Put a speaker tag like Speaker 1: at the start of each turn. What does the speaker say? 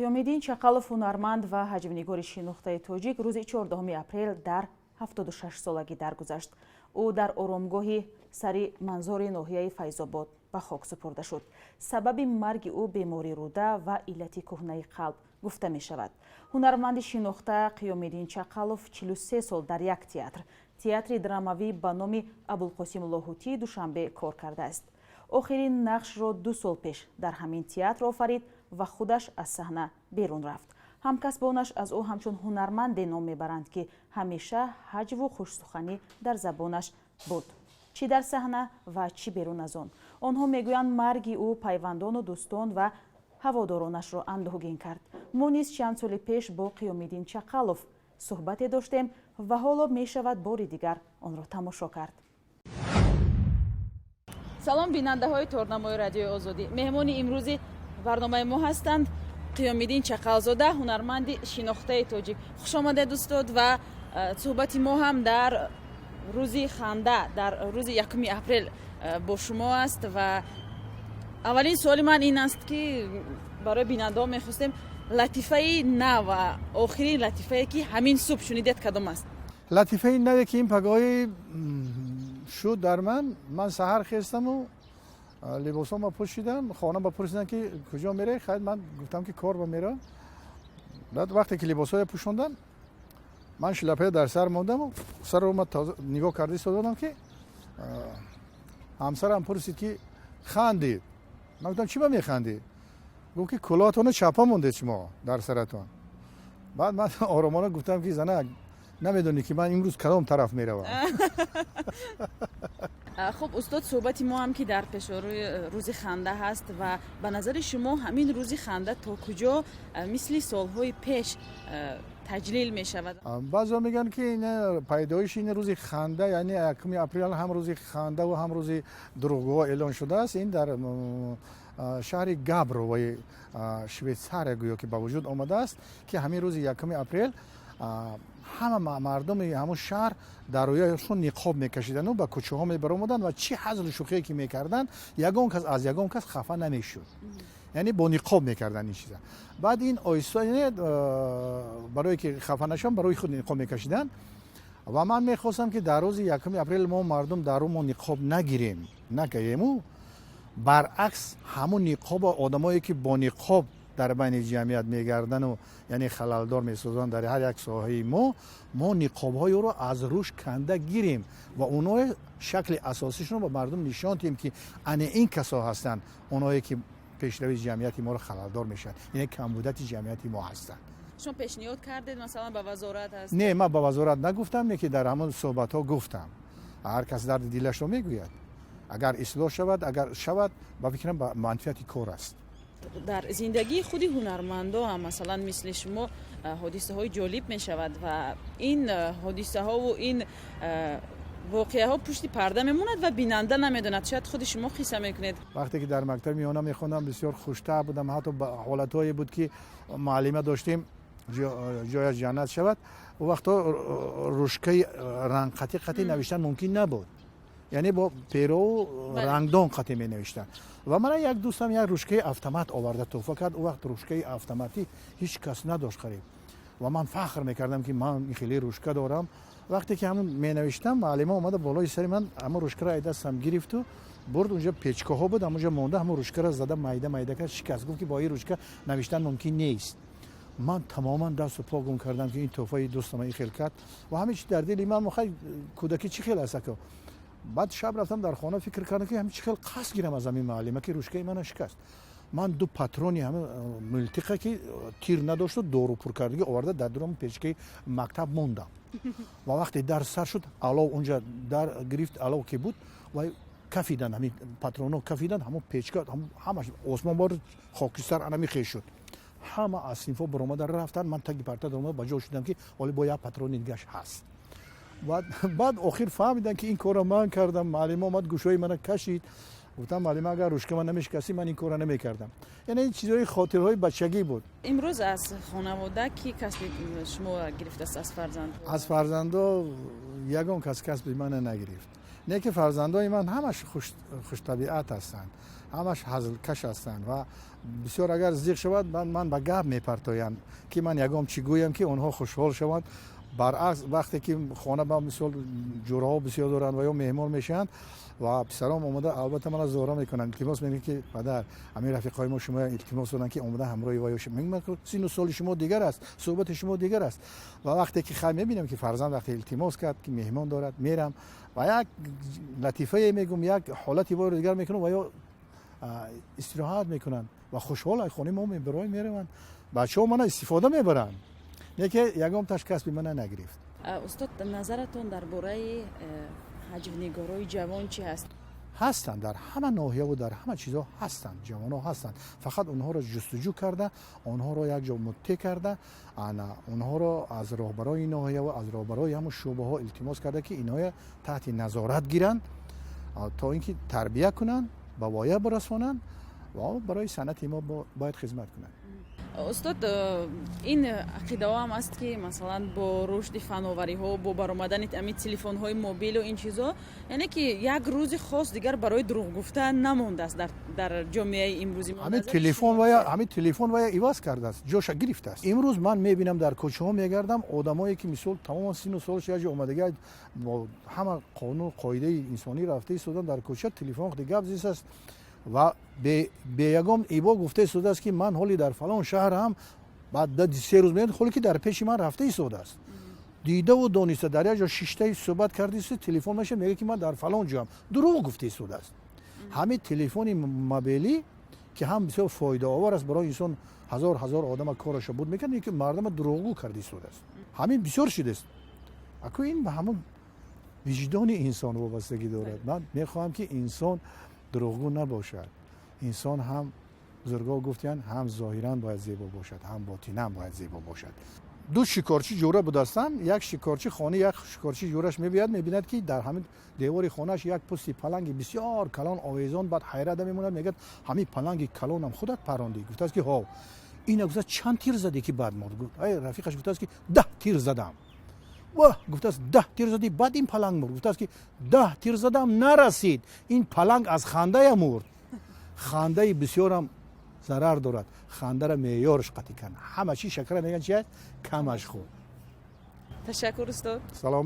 Speaker 1: Қиёмиддин Чақалов, ҳунарманд ва ҳаҷвнигори шинохтаи тоҷик, рӯзи 14 апрел дар 76 солагӣ даргузашт. Ӯ дар оромгоҳи сари манзори ноҳияи Файзобод ба хок супурда шуд. Сабаби марги ӯ бемории рӯда ва иллати кӯҳнаи қалб гуфта мешавад. Ҳунарманди шинохта Қиёмиддин Чақалов 43 сол дар як театр, Театри драмавӣ ба номи Абулқосим Лоҳутии Душанбе, кор кардааст. Охирин нақшро 2 сол пеш дар ҳамин театр офарид ва худаш аз саҳна берун рафт. Ҳамкасбонаш аз ӯ ҳамчун ҳунарманде ном мебаранд, ки ҳамеша ҳаҷву хушсуханӣ дар забонаш буд, чӣ дар саҳна ва чӣ берун аз он. Онҳо мегӯянд, марги ӯ пайвандону дӯстон ва ҳаводоронашро андӯҳгин кард. Мо низ чанд соли пеш бо Қиёмиддин Чақалов суҳбате доштем ва ҳоло мешавад бори дигар онро тамошо кард. Салом, бинандаҳои торнамои Радиои Озодӣ! Меҳмони имрӯзи барномаи мо ҳастанд Қиёмиддин Чақалзода, ҳунарманди шинохтаи тоҷик. Хушомадед, устод! Ва суҳбати мо ҳам дар рӯзи ханда, дар рӯзи 1 апрел бо шумо аст. Ва аввалин суоли ман ин аст, ки барои бинандаҳо мехостем: латифаи нав ва охирин латифае, ки ҳамин субҳ шунидед, кадом аст?
Speaker 2: Латифаи наве, ки ин пагоҳӣ шуд дар ман саҳар хестаму либосома пӯшидам, хона ба пурсидам, ки куҷо меравӣ. Хайр, ман гуфтам, ки кор ба меравам. Баъд вақте ки либосҳоя пӯшондам, ман шляпая дар сар мондаму сарро ма нигоҳ карда истододам, ки ҳамсарам пурсид, ки хандид. Ман гуфтам: «Чӣ ба механдӣ?» Гуфт, ки кулоҳатонро чапа мондед шумо дар саратон. Баъд ман оромона гуфтам, ки занак, намедонӣ, ки ман имрӯз кадом тараф меравам.
Speaker 1: Хуб, устод, суҳбати мо ҳам ки дар пешорӯи рӯзи ханда ҳаст ва ба назари шумо ҳамин рӯзи ханда то куҷо мисли солҳои пеш таҷлил мешавад?
Speaker 2: Баъзеҳо мегӯянд, ки ин пайдоиши ин рӯзи ханда, яъне 1 апрел, ҳам рӯзи хандаву ҳам рӯзи дурӯғгӯҳо эълон шудааст, ин дар шаҳри Габровои Швейтсария гӯё ки ба вуҷуд омадааст, ки ҳамин рӯзи 1 апрел ҳама мардуми ҳамун шаҳр дар рӯяшон ниқоб мекашидану ба кӯчаҳо мебаромаданд ва чӣ ҳазлу шӯхие ки мекарданд, ягон кас аз ягон кас хафа намешуд, яъне бо ниқоб мекарданд ин чиза. Баъд ин оҳиста барое ки хафа нашаванд, барои худ ниқоб мекашиданд. Ва ман мехостам, ки дар рӯзи 1 апрел мо мардум дар рӯ мо ниқоб нагирем, накаему, баръакс, ҳамун ниқоба одамое, ки бо ниқоб дар байни ҷамъият мегардану яъне халалдор месозанд дар ҳар як соҳаи мо, мо ниқобҳои ӯро аз рӯш канда гирем ва онҳое шакли асосишонро ба мардум нишон диҳем, ки ане ин касо ҳастанд, онҳое ки пешравии ҷамъияти моро халалдор мешаванд, яъне камбудати ҷамъияти мо ҳастанд.
Speaker 1: Шумо пешниҳод кардед, масалан, ба вазорат аст?
Speaker 2: Не, ман ба вазорат нагуфтам, не ки дар ҳамон суҳбатҳо гуфтам. Ҳар кас дарди дилашро мегӯяд. Агар ислоҳ шавад, агар шавад, ба фикрам, ба манфиати кор аст.
Speaker 1: Дар зиндагии худи ҳунармандо ҳам, масалан, мисли шумо, ҳодисаҳои ҷолиб мешавад ва ин ҳодисаҳову ин воқеаҳо пушти парда мемонад ва бинанда намедонад. Шояд худи шумо қисса мекунед.
Speaker 2: Вақте ки дар мактаби миёна мехондам, бисёр хуштабъ будам. Ҳатто ҳолатҳое буд, ки муаллима доштем, ҷояш ҷаннат шавад, он вақтҳо ручкаи рангқатӣ қатӣ навиштан мумкин набуд, яъне бо перову рангдон қатӣ менавиштанд. Ва мана як дӯстам як ручкаи автомат оварда туҳфа кард. Он вақт ручкаи автоматӣ ҳеҷ кас надошт қариб. Ва ман фахр мекардам, ки ман хеле ручка дорам. Вақте ки ҳамун менавиштам, муаллима омада болои сари ман ҳамун ручкаро ай дастам гирифту бурд, унҷа печкаҳо буд, ҳамунҷа монда, ҳамун ручкаро зада майда майда кард, шикаст. Гуфт, ки бо ин ручка навиштан мумкин нест. Ман тамоман дасту по гум кардам, ки ин тӯҳфаи дӯстама ин хел кард ва ҳамин чи дар дили ман, хай, кӯдакӣ чӣ хел аст ако. Баъд шаб рафтам дар хона, фикр кардам, ки ҳамин чӣ хел қасд гирам аз ҳамин муаллима, ки ручкаи мана шикаст. Ман ду патрони ҳамин милтиқа, ки тир надошту дору пуркардагӣ, оварда дар дуроми печкаи мактаб мондам. Ва вақте дарс сар шуд, алов унҷа дар гирифт, алов ки буд, вай кафидан, ҳамин патронҳо кафидан, ҳамон печка ҳамаш осмон бор хокистар анами хел шуд. Ҳама аз синфҳо баромада рафтанд, ман таги парта даромада ба ҷо шудам, ки ҳоле бо як патрони дигаш ҳаст. Баъд охир фаҳмидам, ки ин корро ман кардам. Муаллима омад, гӯшҳои мана кашид. Гуфтам: «Муаллима, агар ручка ман намешикастӣ, ман ин корро намекардам». Яъне ин чизҳои хотирҳои бачагӣ буд.
Speaker 1: Имрӯз аз хонавода ки касби шумо гирифтааст, аз фарзанд?
Speaker 2: Аз фарзандо ягон кас касби мана нагирифт, не ки фарзандои ман ҳамаш хуштабиат ҳастанд. Ҳамаш ҳазлкаш ҳастанд ва бисёр агар зиқ шавад, ман ба гап мепартоям, ки ман ягон чӣ гӯям, ки онҳо хушҳол шаванд. Баръакс, вақте ки хона ба мисол ҷураҳо бисёр доранд ва ё меҳмон мешаванд ва писаром омада, албатта, мана зора мекунанд, илтимос мекунанд, ки падар, ҳамин рафиқҳои мо шумо илтимос доданд, ки омада ҳамроҳи ваё. Сину соли шумо дигар аст, суҳбати шумо дигар аст. Ва вақте ки хай мебинам, ки фарзанд вақте илтимос кард, ки меҳмон дорад, мерам ва як латифае мегум, як ҳолати войро дигар мекунам ва ё истироҳат мекунанд ва хушҳол аз хонаи мо мебарои мераванд. Бачаҳо мана истифода мебаранд, лекин ягон таш касби мана нагирифт.
Speaker 1: Устод, назаратон дар бораи ҳаҷвнигорои ҷавон чӣ ҳаст?
Speaker 2: Ҳастанд, дар ҳама ноҳияву дар ҳама чизҳо ҳастанд, ҷавонҳо ҳастанд. Фақат онҳоро ҷустуҷӯ карда, онҳоро як ҷо муттаҳид карда, ана онҳоро аз роҳбарои ноҳияву аз роҳбарои ҳамун шӯъбаҳо илтимос карда, ки инҳоя таҳти назорат гиранд, то ин ки тарбия кунанд, ба воя бирасонанд ва барои санъати мо бояд хизмат кунанд.
Speaker 1: Устод, ин ақидаҳо ҳам аст, ки масалан бо рушди фановариҳо, бо баромадани ҳамин телефонҳои мобилу ин чизҳо, яъне ки як рӯзи хос дигар барои дурӯғ гуфта намондааст дар ҷомеаи имрӯзи мо.
Speaker 2: Ҳамин телефон вая иваз кардааст, ҷоша гирифтааст. Имрӯз ман мебинам, дар кӯчаҳо мегардам, одамое ки мисол тамоман сину солаш як ҷо омадага, бо ҳама қонун қоидаи инсонӣ рафта истодан, дар кӯча телефон гап зистааст ва беягон ибо гуфта истодааст, ки ман ҳоли дар фалон шаҳрам. Баъд 3 рӯз меяд, ҳоле ки дар пеши ман рафта истодааст, дидаву дониста дар як ҷо шиштаи суҳбат кардааст, телефон меша, мегӯяд, ки ман дар фалон ҷоам. Дурӯғ гуфта истодааст. Ҳамин телефони мобилӣ, ки ҳам бисёр фоидаовар аст барои инсон, ҳазор ҳазор одама кораша буд мекард, ки мардама дурӯғгӯ карда истодааст. Ҳамин бисёр шудааст. Аку ин ба ҳамон виҷдони инсон вобастагӣ дорад. Ман мехоҳам, ки инсон дурӯғгӯ набошад. Инсон ҳам, бузургҳо гуфтиянд, ҳам зоҳиран бояд зебо бошад, ҳам ботинан бояд зебо бошад. Ду шикорчӣ ҷура будастанд. Як шикорчӣ хонаи як шикорчӣ ҷураш мебиёяд, мебинад, ки дар ҳамин девори хонааш як пӯсти паланги бисёр калон овезон. Баъд ҳайрата мемонад, мегӯяд: «Ҳамин паланги калонам худат парондӣ?» Гуфтааст, ки ҳо. «Ина, — гуфтааст, — чанд тир задӣ, ки баъд мурд?» Ай рафиқаш гуфтааст, ки 10 тир задам. «Ваҳ, — гуфтааст, — 10 тир задӣ, баъд ин паланг мурд?» Гуфтааст, ки 10 тир задам, нарасид, ин паланг аз хандая мурд. Хандаи бисёрам зарар дорад, хандара меъёрш қатъӣ кард. Ҳама чи шакара мегӯянд, чи аст, камаш хуб.
Speaker 1: Ташаккур, устод.
Speaker 2: Саломат.